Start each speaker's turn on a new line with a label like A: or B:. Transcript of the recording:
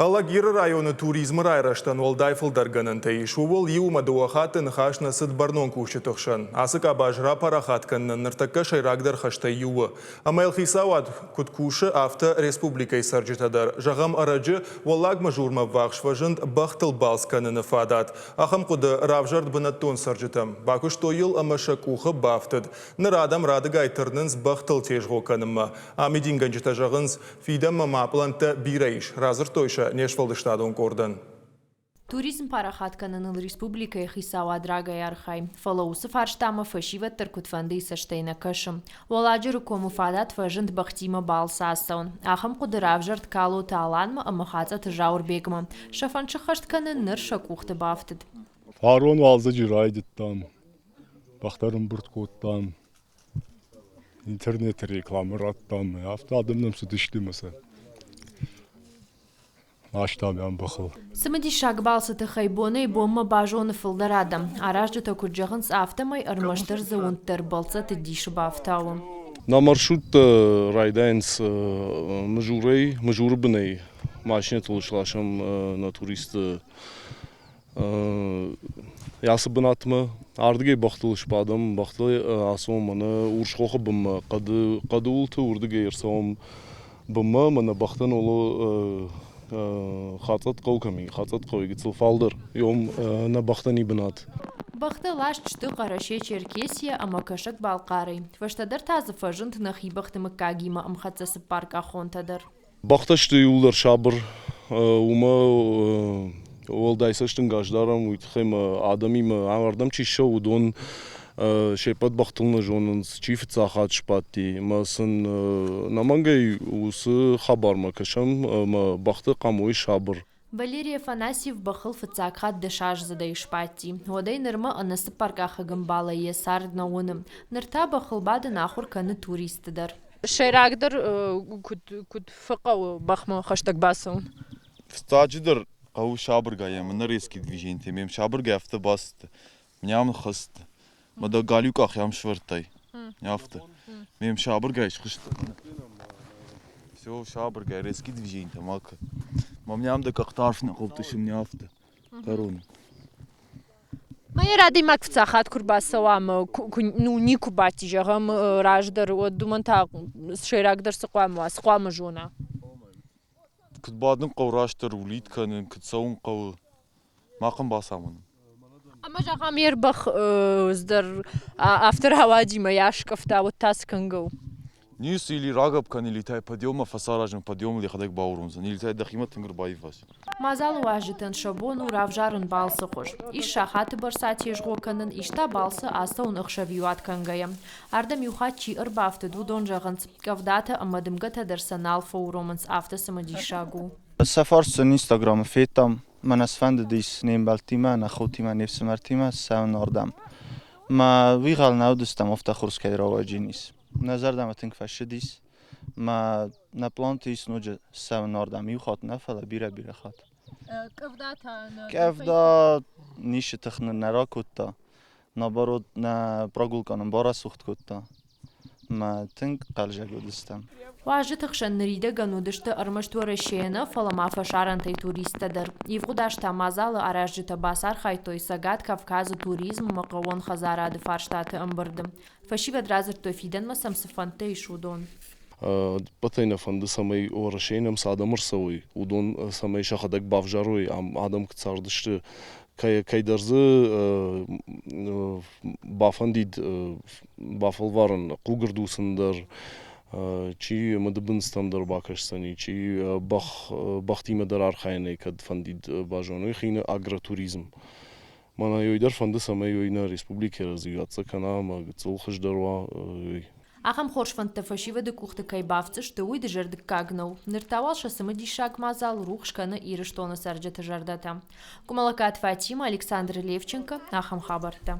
A: Алагиры районы туризмы райрӕзтӕн уӕлдай фылдӕр гӕнӕнтӕ ис. Ууыл иу ӕмӕ дыууӕ хатты ныхас нӕ цыд бӕрнон кусджыты хсӕн. Ацы къабаз рапарахат кӕнынӕн ныртӕккӕ сӕйрагдӕр хӕстӕй иу у. Ӕмӕ йыл хицауад куыд кусы, афтӕ республикӕйы цӕрджытӕ дӕр. Зӕгъӕм, ӕрӕджы Уӕллаг Мызурмӕ ӕввахс фӕзынд бӕхтыл балц кӕныны фадат. Ахӕм хъуыды равзӕрд бынӕттон цӕрджытӕм. Бакуыстой йыл ӕмӕ сӕ къухы бафтыд. Ныр адӕм радыгай тырнынц бӕхтыл тезгъо кӕнынмӕ. Амидингӕнджытӕ зӕгъынц, Фидӕнмӕ ма пълӕнттӕ бирӕ ис, радзырдтой сӕ не сфӕлдыстадон къордӕн.
B: Туризм парахат кӕныныл республикӕйы хицауад рагӕй архайы, фӕлӕ уыцы фарстамӕ фӕсивӕд дӕр куыдфӕндыйы цӕстӕй нӕ кӕсы. Уӕлладжыры комы фадат фӕзынд бӕхтимӕ балцы ацӕуын. Ахӕм хъуыды равзӕрд Калоты Аланмӕ ӕмӕ Хацъӕты Зауырбегмӕ. Сӕ фӕнд сыххӕст кӕнын ныр сӕ къухты бафтыд.
C: Фарон уалдзӕджы райдыдтам, бӕхтӕ ӕрӕмбырд кодтам, интернеты рекламӕ радтам, афтӕ адӕм нӕм цыдысты ӕмӕ сӕ ластам ӕмбӕхыл.
B: Цымыдисаг балцы тыххӕй бонӕй-бонмӕ базоны фылдӕр адӕм. Аразджытӕ куыд зӕгъынц, афтӕмӕй ӕрмӕстдӕр дзы уынд дӕр бӕлццӕтты дисы бафтауы.
D: Нӕ маршруттӕ райдайынц Мызурӕй, Мызуры бынӕй машинӕтыл сласӕм нӕ туристты Ацы бынатмӕ ардыгӕй бӕхтыл сбадӕм, бӕхтыл ацӕуӕм мӕнӕ Урсхохы бынмӕ, хъӕды, хъӕды уылты уырдыгӕй ӕрцӕуӕм бынмӕ, мӕнӕ бӕхтӕн оло Хацъӕт хъӕу кӕм и, Хацъӕт хъӕуи гыццыл фалдӕр, йом нӕ бӕхтӕн и бынат.
B: Бӕхтӕ ласт сты Хъӕрӕсе-Черкесийӕ ӕмӕ Кӕсӕг-Балхъарӕй. Фӕстӕдӕр та дзы фӕзынд нӕхи бӕхты мыггагимӕ ӕмхӕццӕ цыппаркъахонтӕ дӕр.
D: Бӕхтӕ сты иууылдӕр сабыр, уымӕ уӕлдай цӕстӕнгас дарӕм, уый тыххӕй ма адӕмимӕ ардӕм чи ссӕуы, уыдон се ппӕт бӕхтыл нӕ зонынц, чи фыццаг хатт сбадти. Ӕмӕ сын ӕнӕмӕнгӕй уыцы хабармӕ кӕсӕм ӕмӕ бӕхты хъамой сабыр.
B: Валерий Афанасьев бӕхыл фыццаг хатт дӕсаздзыдӕй сбадти. Уӕдӕй нырмӕ ӕнӕ цыппаркъахыг ӕмбалӕй йӕ цард нӕ уыны. Ныр та бӕхыл бадын ахуыр кӕны туристты дӕр. Сӕйрагдӕр куыд, куыд фӕхъӕуы бӕхмӕ хӕстӕг бацӕуын?
E: Фыццаджыдӕр хъӕуы сабыргай ӕмӕ нӕ резкий движениетӕ ме сабыргай афтӕ бацыдтӕ. Мӕ ам ныххӕцыдтӕ. Мӕ дӕ галиу къах ам сӕвӕрдтай. Афтӕ. Ме сабыргай схызтӕ. Все, сабыргай, резкий движениетӕ ма кӕн. Мӕ мӕ ам дӕ къӕхтӕ арф нӕ хъӕуы тъыссын, афтӕ. Кӕроны.
B: Мӕ адӕймаг фыццаг хатт куы рбацӕуа ӕмӕ куы ну никуы бадти, зӕгъӕм, раздӕр, уӕд уымӕн та сӕйрагдӕр цы хъуамӕ уа, цы хъуамӕ зона?
E: Куыд бадын хъӕуы растдӕр улит кӕнын, куыд цӕуын хъӕуы, мах ын бацамонын.
B: Ӕмӕ зӕгъӕм, йе рбӕх дӕр афтӕ рауади мӕ йӕ аскъӕфта, уӕд та цы кӕнгӕ у?
E: Ницы или рагӕпп кӕн, или та подъеммӕ фӕцаразын, подъемыл йӕхӕдӕг бауромдзӕн, или та дӕхимӕ тынг ӕрбаиваз.
B: Мадзалы уазджытӕн сӕ бон у равзарын балцы хуыз. Ис сахаты бӕрц атезгъо кӕнын, ис та балцы ацӕуын ӕхсӕвиуат кӕнгӕйӕ. Ардӕм иу хатт чи ӕрбафтыд, уыдон зӕгъынц, къӕвдатӕ ӕмӕ дымгӕтӕ дӕр сӕ нал фӕуромынц, афтӕ цымыдисаг у.
F: Сӕ фарс сын Инстаграмы федтам, мӕнӕ сфӕндыдис не мбӕлттимӕ, нӕ хотимӕ, не фсымӕртимӕ ссӕуын ардӕм. Мӕ уый гъӕл нӕ уыдыстӕм, афтӕ хорз кӕй рауайджын ис. Нӕ зӕрдӕмӕ тынг фӕщыдис. Мӕ нӕ планты ис ноджы ссӕуын ардӕм иу хатт нӕ, фӕлӕ бирӕ-бирӕ хатт.
B: Къӕвда та
F: Къӕвда ницы тых нын нӕ ракодта. Наоборот, нӕ прогулка нын барӕсугъд кодта. Мӕ тынг хъӕлдзӕг уыдыстӕм.
B: Уазджыты хсӕн ныридӕгӕн уыдысты ӕрмӕст Уӕрӕсейӕ нӕ, фӕлӕ ма фӕсарӕнтӕй туристтӕ дӕр. Ивгъуыд аз та мадзалы аразджытӕ бацархайдтой Цӕгат Кавказы туризм ӕмӕ хъӕууон хӕдзарады фарстаты ӕмбырды. Фӕсивӕд радзырдтой, фидӕнмӕ сӕм цы фӕндтӕ ис, уыдон.
D: Ӕппӕтӕй нӕ фӕнды, цӕмӕй Уӕрӕсейы нӕм цы адӕм ӕрцӕуой, уыдон цӕмӕй сӕхӕдӕг бавзарой, ам адӕм куыд цардысты, кӕйдӕр дзы бафӕндид бафӕлварын хъуг ӕрдуцын дӕр, чи мыдыбындзтӕм дӕр бакӕсдзӕни, чи бӕхтимӕ дӕр архайынӕй кӕд фӕндид базоной хины агротуризм. Мӕнӕ ёй дӕр фӕнды, цӕмӕй ёй нӕ республикӕйы развиваться кӕна ӕмӕ гыццыл хуыздӕр уа, ёй.
B: Ахӕм хорз фӕндтӕ фӕсивӕды къухты кӕй бафтдзысты, уый дызӕрдыггаг нӕу. Ныр та уал сӕ цымыдисаг мадзал рухс кӕны Ирыстоны цӕрджыты зӕрдӕтӕ. Къуымӕлӕгкаты Фатимӕ, Александр Левченко, ахӕм хабӕрттӕ.